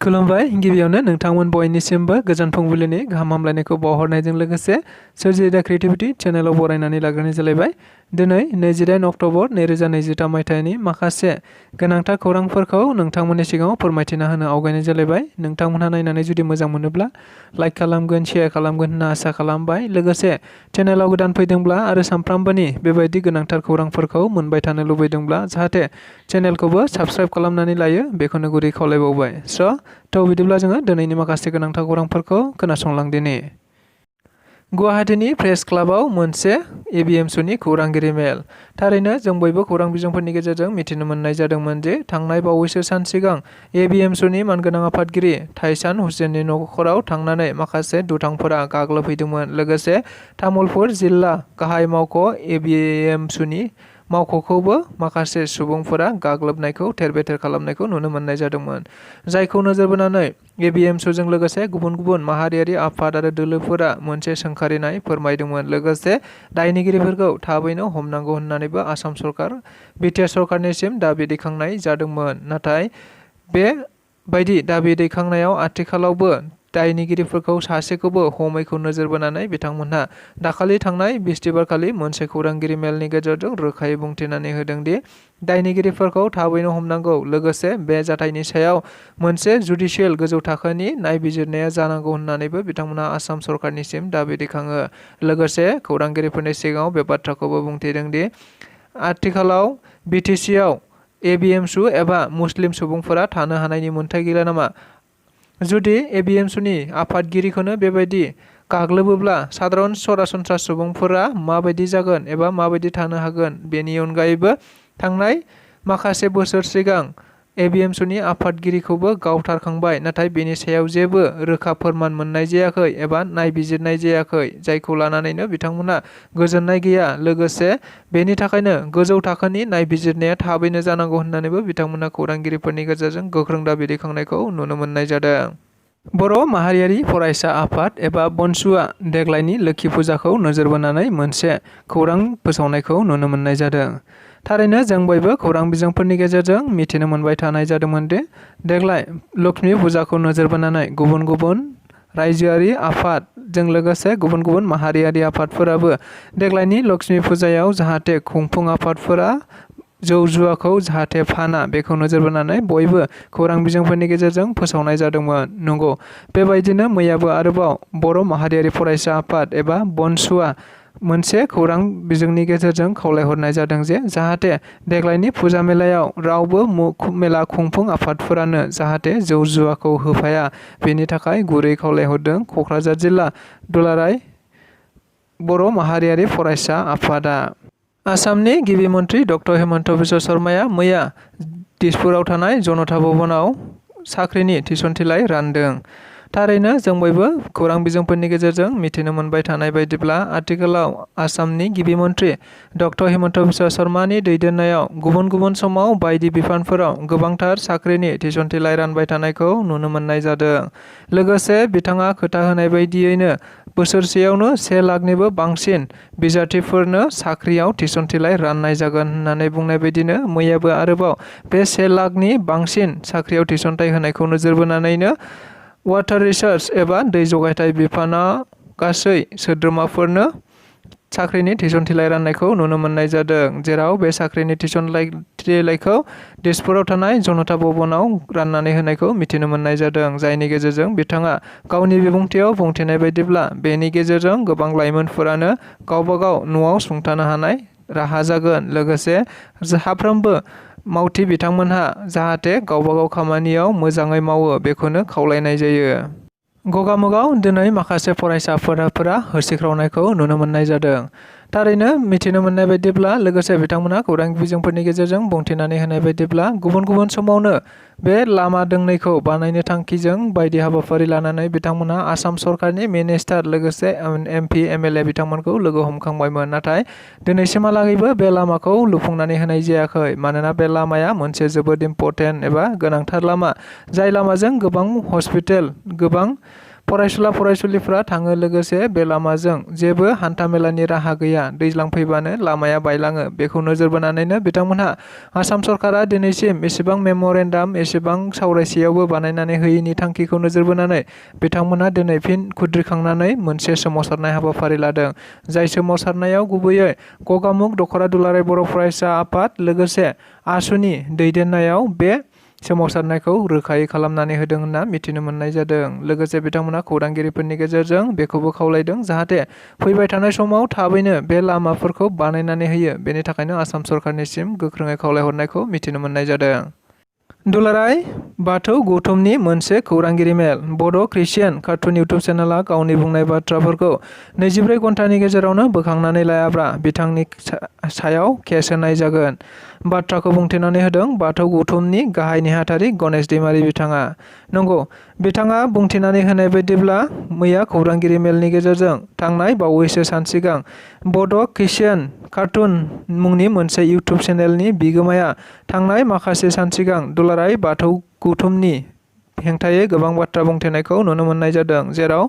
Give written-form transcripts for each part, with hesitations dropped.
खुलुमबाय गिबियावनो नोंथांमोन बयनिसिमबो गोजोन फुंबिलिनि गाहाम हामलायनायखौ बावहरनायजों लोगोसे सोरजि दा क्रिएटिभिटी चेनेलाव बरायनानै लाग्रोनाय जालायबाय। दिनै 28 अक्ट'बर 2023 मायथाइनि माखासे गोनांथार खौरांफोरखौ नोंथांमोननि सिगाङाव फोरमायथिना होनो आवगायनाय जालायबाय। नोंथांमोनहा नायनानै जुदि मोजां मोनोब्ला लाइक खालामगोन, शेयार खालामगोन होनना आसा खालामबाय। लोगोसे चेनेलाव गोदान फैदोंब्ला आरो सानफ्रामबोनि बेबायदि गोनांथार खौरांफोरखौ मोनबाय थानो लुबैदोंब्ला जाहाथे चेनेलखौबो साबस्क्राइब खालामनानै लायो बेखौनो गुरै खावलायबावबाय। बिदिब्ला जोङो दिनैनि माखासे गोनांथार खौरांफोरखौ खोनासंलांदिनि। गुवाहाटीनि प्रेस क्लाबाव मोनसे एबिएमसुनि खौरांगिरि मेल। थारैनो जों बयबो खौरां बिजोंफोरनि गेजेरजों मिथिनो मोननाय जादोंमोन जे थांनाय बावैसो सान सिगां एबिएमसुनि मानगोनां आफादगिरि थाइसान हुसेननि नखराव थांनानै माखासे दुथांफोरा गाग्लोबहैदोंमोन। लोगोसे तामुलपुर जिल्ला गाहाय मावख' एबिएमसुनि मावख'खौबो माखासे सुबुंफोरा गाग्लोबनायखौ थेर-बेथेर खालामनायखौ नुनो मोननाय जादोंमोन। जायखौ नोजोर बोनानै एबिएमसुजों लोगोसे गुबुन गुबुन माहारियारि आफाद आरो दोलोफोरा मोनसे सोंखारिनाय फोरमायदोंमोन। लोगोसे दायनिगिरिफोरखौ थाबैनो हमनांगौ होननानैबो आसाम सरकार, बिटिआर सरकारनिसिम दाबि दैखांनाय जादोंमोन। नाथाय बे बायदि दाबि दैखांनायाव आथिखालावबो दायनिगिरिफोरखौ सासेखौबो हमैखौ नोजोर बोनानै बिथांमोनहा दाखालि थांनाय बिस्तिबारखालि मोनसे खौरांगिरि मेलनि गेजेरजों रोखायै बुंथिनानै होदों दि दायनिगिरिफोरखौ थाबैनो हमनांगौ। लोगोसे बे जाथायनि सायाव मोनसे जुडिशियेल गोजौ थाखोनि नायबिजिरनाया जानांगौ होननानैबो बिथांमोनहा आसाम सरकारनिसिम दाबि दैखाङो। लोगोसे खौरांगिरिफोरनि सिगाङाव बे बाथ्राखौबो बुंथिदों दि आथिखालाव बिटिसिआव एबिएमसु एबा मुस्लिम सुबुंफोरा थानो हानायनि मोन्थाइ गैला नामा? जुदि एबिएमसुनि आफादगिरिखौनो बेबायदि गाग्लोबोब्ला साधारन सरासनस्रा सुबुंफोरा माबायदि जागोन एबा माबायदि थानो हागोन? बेनि अनगायैबो थांनाय माखासे बोसोर सिगां एबिएमसुनि आफादगिरिखौबो गावथारखांबाय, नाथाय बेनि सायाव जेबो रोखा फोरमान मोननाय जायाखै एबा नायबिजिरनाय जायाखै, जायखौ लानानैनो बिथांमोनहा गोजोननाय गैया। लोगोसे बेनि थाखायनो गोजौ थाखोनि नायबिजिरनाया थाबैनो जानांगौ होननानैबो बिथांमोनहा खौरांगिरिफोरनि गेजेरजों गोख्रों दाबि दैखांनायखौ नुनो मोननाय जादों। बर' माहारियारि फरायसा आफाद एबा बनसुआ देग्लायनि लोक्षि फुजाखौ नोजोर बोनानै मोनसे खौरां फोसावनायखौ नुनो मोननाय जादों। थारैनो जों बयबो खौरां बिजोंफोरनि गेजेरजों मिथिनो मोनबाय थानाय जादोंमोन दि देग्लाय लक्ष्मी फुजाखौ नोजोर बोनानै गुबुन गुबुन रायजोआरि आफादजों लोगोसे गुबुन गुबुन माहारियारि आफादफोराबो देग्लायनि लक्ष्मी फुजायाव जाहाथे खुंफुं आफादफोरा जौ जुवाखौ जाहाथे फाना बेखौ नोजोर बोनानै बयबो खौरां बिजोंफोरनि गेजेरजों फोसावनाय जादोंमोन। नंगौ, बेबायदिनो मैयाबो आरोबाव बर' माहारियारि फरायसा आफाद एबा बनसुआ मोनसे खौरां बिजोंनि गेजेरजों खावलायहरनाय जादों जे जाहाथे देग्लायनि फुजा मेलायाव रावबो मेला खुंफुं आफादफोरानो जाहाथे जौ जुवाखौ होफाया, बेनि थाखाय गुरै खावलायहरदों क'क्राझार जिल्ला दुलाराय बर' माहारियारि फरायसा आफादा। आसामनि गिबि मन्थ्रि डक्टर हेमन्त बिश्व शर्माया मैया दिसपुराव थानाय जनता भवनाव साख्रिनि थिसनथिलाइ रानदों। थारैनो जों बयबो खौरां बिजोंफोरनि गेजेरजों मिथिनो मोनबाय थानाय बायदिब्ला आथिखालाव आसामनि गिबि मन्थ्रि डक्टर हेमन्त बिश्व शर्मानि दैदेननायाव गुबुन गुबुन समाव बायदि बिफानफोराव गोबांथार साख्रिनि थिसनथिलाइ रानबाय थानायखौ नुनो मोननाय जादों। लोगोसे बिथाङा खोथा होनाय बायदियैनो बोसोरसेयावनो 1 लाखनिबो बांसिन बिजाथिफोरनो साख्रियाव थिसनथिलाइ राननाय जागोन होननानै बुंनाय बायदिनो मैयाबो आरोबाव बे 1 लाखनि बांसिन साख्रियाव थिसनथाइ होनायखौ नोजोर बोनानैनो वाटार रिसार्च एबा दै जगायथाय बिफाना गासै सोद्रोमाफोरनो साख्रिनि थिसनथिलाइ राननायखौ नुनो मोननाय जादों, जेराव बे साख्रिनि थिसनथिलाइखौ दिसपुराव थानाय जनता भवनाव राननानै होनायखौ मिथिनो मोननाय जादों। जायनि गेजेरजों बिथाङा गावनि बिबुंथियाव बुंथिनाय बायदिब्ला बेनि गेजेरजों गोबां लाइमोनफोरानो गावबा गाव न'आव सुंथानो हानाय राहा जागोन। लोगोसे साफ्रोमबो मावथि बिथांमोनहा जाहाथे गावबा गाव खामानियाव मोजाङै मावो बेखौनो खावलायनाय जायो। गगामुगाव दिनै माखासे फरायसा आफादफोरा होसिख्रावनायखौ नुनो मोननाय जादों। थारैनो मिथिनो मोननाय बायदिब्ला लोगोसे बिथांमोना खौरां बिजोंफोरनि गेजेरजों बुंथिनानै होनाय बायदिब्ला गुबुन गुबुन समावनो बे लामा दोंनैखौ बानायनो थांखिजों बायदि हाबाफारि लानानै बिथांमोना आसाम सरकारनि मिनिस्टार लोगोसे एमपि एमएलए बिथांमोनखौ लोगो हमखांबायमोन। नाथाय दिनैसिमहालागैबो बे लामाखौ लुफुंनानै होनाय जायाखै। मानोना बे लामाया मोनसे जोबोद इम्परटेन्ट एबा गोनांथार लामा, जाय लामाजों गोबां हस्पिटाल, गोबां फरायसुला फरायसुलिफ्रा थाङो लोगोसे बे लामाजों जेबो हान्थामेलानि राहा गैया। दैज्लां फैबानो लामाया बायलाङो। बेखौ नोजोर बोनानैनो बिथांमोनहा आसाम सरकारा दिनैसिम एसेबां मेम'रेन्डाम एसेबां सावरायसेयावबो बानायनानै होयैनि थांखिखौ नोजोर बोनानै बिथांमोनहा दिनै फिन खुद्रिखांनानै मोनसे सोमावसारनाय हाबाफारि लादों। जाय सोमावसारनायाव गुबैयै गगामुग दख'रा दुलाराय बर' फरायसा आफाद लोगोसे आसुनि दैदेननायाव बे सोमावसारनायखौ रोखायै खालामनानै होदों होनना मिथिनो मोननाय जादों। लोगोसे बिथांमोना खौरांगिरिफोरनि गेजेरजों बेखौबो खावलायदों जाहाथे फैबाय थानाय समाव थाबैनो बे लामाफोरखौ बानायनानै होयो। बेनि थाखायनो आसाम सरकारनिसिम गोख्रोङै खावलायहरनायखौ मिथिनो मोननाय जादों। दुलाराय बाथौ गौथुमनि मोनसे खौरांगिरि मेल। बड' क्रिश्चियान कार्टुन इउटुब चेनेलआ गावनि बुंनाय बाथ्राफोरखौ 24 घन्टानि गेजेरावनो बोखांनानै लायाब्ला बिथांनि सायाव केस होनाय जागोन। बाथ्राखौ बुंथिनानै होदों बाथौ गौथुमनि गाहाय नेहाथारि गणेश दैमारि बिथाङा। नंगौ, बिथाङा बुंथिनानै होनाय बायदिब्ला मैया खौरांगिरि मेलनि गेजेरजों थांनाय बावैसो सान सिगां बड' क्रिश्चियान कार्टुन मुंनि मोनसे इउटुब चेनेलनि बिगोमाया थांनाय माखासे सान सिगां दुलाराय बाथौ गौथुमनि हेंथायै गोबां बाथ्रा बुंथिनायखौ नुनो मोननाय जादों। जेराव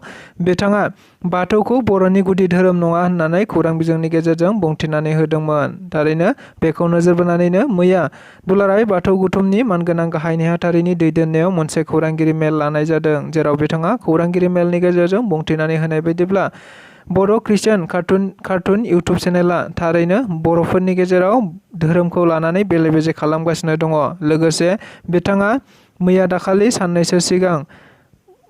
बिथाङा बाथौखौ बर'नि गुदि धोरोम नङा होननानै खौरां बिजोंनि गेजेरजों बुंथिनानै होदोंमोन। थारैनो बेखौ नोजोर बोनानैनो मैया दुलाराय बाथौ गौथुमनि मानगोनां गाहाय नेहाथारिनि दैदेननायाव मोनसे खौरांगिरि मेल लानाय जादों। जेराव बिथाङा खौरांगिरि मेलनि गेजेरजों बुंथिनानै होनाय बायदिब्ला बड' क्रिश्चियान कार्टुन इउटुब चेनेलआ थारैनो बर'फोरनि गेजेराव धोरोमखौ लानानै बेले बेजे खालामगासिनो दङ। लोगोसे बिथाङा मैया दाखालि साननैसो सिगां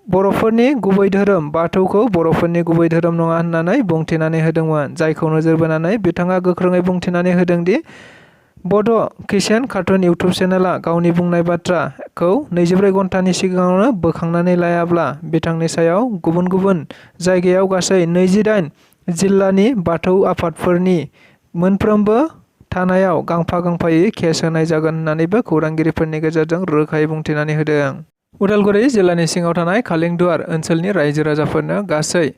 बर'फोरनि गुबै धोरोम बाथौखौ बर'फोरनि गुबै धोरोम नङा होननानै बुंथिनानै होदोंमोन। जायखौ नोजोर बोनानै बिथाङा गोख्रोङै बुंथिनानै होदोंदि बड' क्रिश्चियान कार्टुन इउटुब चेनेलआ गावनि बुंनाय बाथ्राखौ 24 घन्टानि सिगाङावनो बोखांनानै लायाब्ला बिथांनि सायाव गुबुन गुबुन जायगायाव गासै 28 जिल्लानि बाथौ आफादफोरनि मोनफ्रोमबो थानायाव गांफा गांफायै केस होनाय जागोन होननानैबो खौरांगिरिफोरनि गेजेरजों रोखायै बुंथिनानै होदों। उदालगुरि जिल्लानि सिङाव थानाय खालिंदुवार ओनसोलनि रायजो राजाफोरनो गासै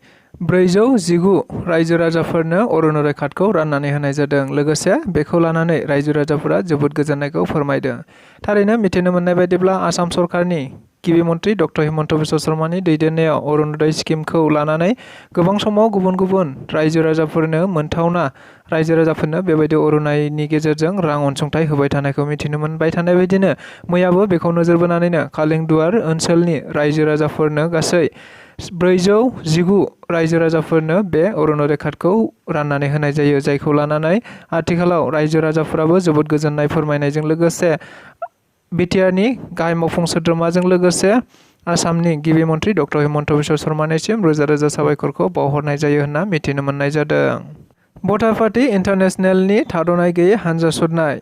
419 रायजो राजाफोरनो अरुण'दय कार्डखौ राननानै होनाय जादों। लोगोसे बेखौ लानानै रायजो राजाफोरा जोबोद गोजोननायखौ फोरमायदों। थारैनो मिथिनो मोननाय बायदिब्ला आसाम सरकारनि गिबि मन्त्रि डक्टर हिमन्त बिश्व शर्मानि दैदेननायाव अरुण'दय स्किमखौ लानानै गोबां समाव गुबुन गुबुन रायजो राजाफोरनो मोनथावना रायजो राजाफोरनो बेबायदि अरुण'दयनि गेजेरजों रां अनसुंथाइ होबाय थानायखौ मिथिनो मोनबाय थानाय बायदिनो मैयाबो बेखौ नोजोर बोनानैनो खालिंदुवार ओनसोलनि रायजो राजाफोरनो गासै 419 रायजो राजाफोरनो बे अरुण'दय कार्डखौ राननानै होनाय जायो। जायखौ लानानै आथिखालाव रायजो राजाफोराबो जोबोद गोजोननाय फोरमायनायजों लोगोसे बिटिआरनि गाहाय मावफुं सोद्रोमाजों लोगोसे आसामनि गिबि मन्त्रि डक्टर हिमन्त बिश्व शर्मानिसिम रोजा रोजा साबायखरखौ बावहरनाय जायो होनना मिथिनो मोननाय जादों। भटार पार्टी इन्टारनेशनेलनि थाद'नाय गैयै हानजा सुरनाय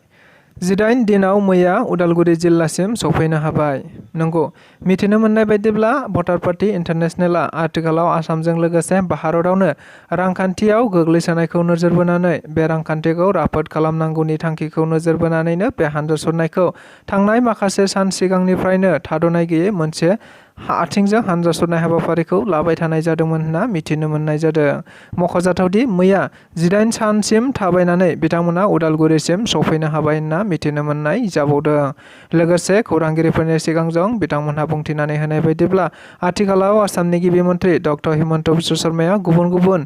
18 दिनाव मैया उदालगुरि जिल्लासिम सफैनो हाबाय। नंगौ, मिथिनो मोननाय बायदिब्ला भटार पार्टी इन्टारनेशनेलआ आथिखालाव आसामजों लोगोसे भारतआवनो रांखान्थियाव गोग्लैसोनायखौ नोजोर बोनानै बे रांखान्थिखौ राफोद खालामनांगौनि थांखिखौ नोजोर बोनानैनो बे हानजा सुरनायखौ थांनाय माखासे सान सिगांनिफ्रायनो थाद'नाय गैयै मोनसे आथिंजों हानजा सुरनाय हाबाफारिखौ लाबाय थानाय जादोंमोन होनना मिथिनो मोननाय जादों। मख'जाथावदि मैया 18 सानसिम थाबायनानै बिथांमोना उदालगुरिसिम सफैनो हाबाय होनना मिथिनो मोननाय जाबावदों। लोगोसे खौरांगिरिफोरनि सिगांजों बिथांमोनहा बुंथिनानै होनाय बायदिब्ला आथिखालाव आसामनि गिबि मन्त्रि डक्टर हिमन्त बिश्व शर्माया गुबुन गुबुन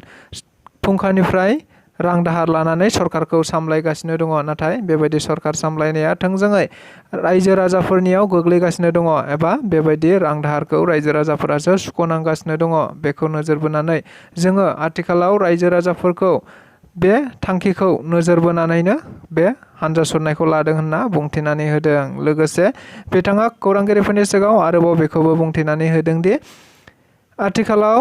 फुंखानिफ्राय रां दाहार लानानै सरकारखौ सामलायगासिनो दङ। नाथाय बेबायदि सरकार सामलायनाया थोंजोङै रायजो राजाफोरनियाव गोग्लैगासिनो दङ एबा बेबायदि रां दाहारखौ रायजो राजाफोरासो सुख'नांगासिनो दङ। बेखौ नोजोर बोनानै जोङो आथिखालाव रायजो राजाफोरखौ बे थांखिखौ नोजोर बोनानैनो बे हानजा सुरनायखौ लादों होनना बुंथिनानै होदों। लोगोसे बिथाङा खौरांगिरिफोरनि सिगाङाव आरोबाव बेखौबो बुंथिनानै होदोंदि आथिखालाव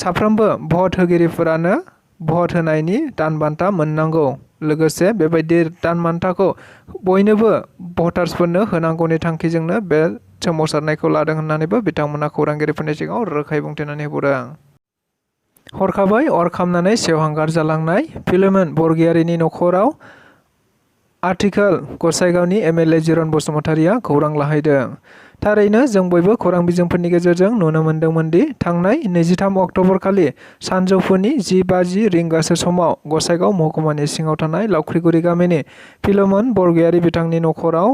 साफ्रोमबो भट होगिरिफोरानो भट होनायनि दान बान्था मोननांगौ। लोगोसे बेबायदि दान बान्थाखौ बयनोबो भटार्सफोरनो होनांगौनि थांखिजोंनो बे सोमावसारनायखौ लादों होननानैबो बिथांमोना खौरांगिरिफोरनि सिगाङाव रोखायै बुंथिनानै होबोदों। हरखाबै अर खामनानै सेवहांगार जालांनाय फिलमोन बरगयारिनि नखराव आथिखाल गसाइगावनि एमएलए जिरन बसुमतारिया खौरां लाहैदों। थारैनो जों बयबो खौरां बिजोंफोरनि गेजेरजों नुनो मोन्दोंमोन दि थांनाय 23 अक्ट'बर खालि सानजौफुनि 10:50 रिंगासो समाव गसाइगाव महकुमानि सिङाव थानाय लावख्रिगुरि गामिनि फिलमोन बरगयारि बिथांनि नखराव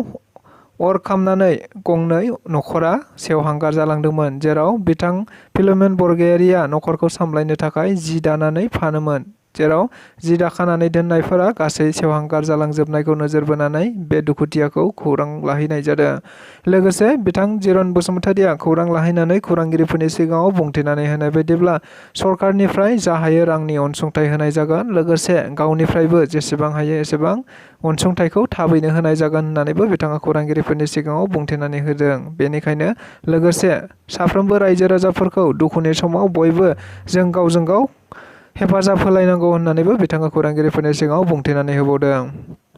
अर खामनानै गंनै नखरा सेवहांगार जालांदोंमोन, जेराव बिथां फिलमेन बरगयारिया नखरखौ सामलायनो थाखाय जि दानानै फानोमोन, जेराव जि दाखानानै दोननायफोरा गासै सेवहांगार जालांजोबनायखौ नोजोर बोनानै बे दुखुथियाखौ खौरां लाहैनाय जादों। लोगोसे बिथां जिरन बसुमतारिया खौरां लाहैनानै खौरांगिरिफोरनि सिगाङाव बुंथिनानै होनाय बायदिब्ला सरकारनिफ्राय जा हायो रांनि अनसुंथाइ होनाय जागोन, लोगोसे गावनिफ्रायबो जेसेबां हायो एसेबां अनसुंथाइखौ थाबैनो होनाय जागोन होननानैबो बिथाङा खौरांगिरिफोरनि सिगाङाव बुंथिनानै होदों। बेनिखायनो लोगोसे साफ्रोमबो रायजो राजाफोरखौ दुखुनि समाव बयबो जों गावजों गाव हेफाजाब होलायनांगौ होननानैबो बिथाङा खौरांगिरिफोरनि सिगाङाव बुंथिनानै होबावदों।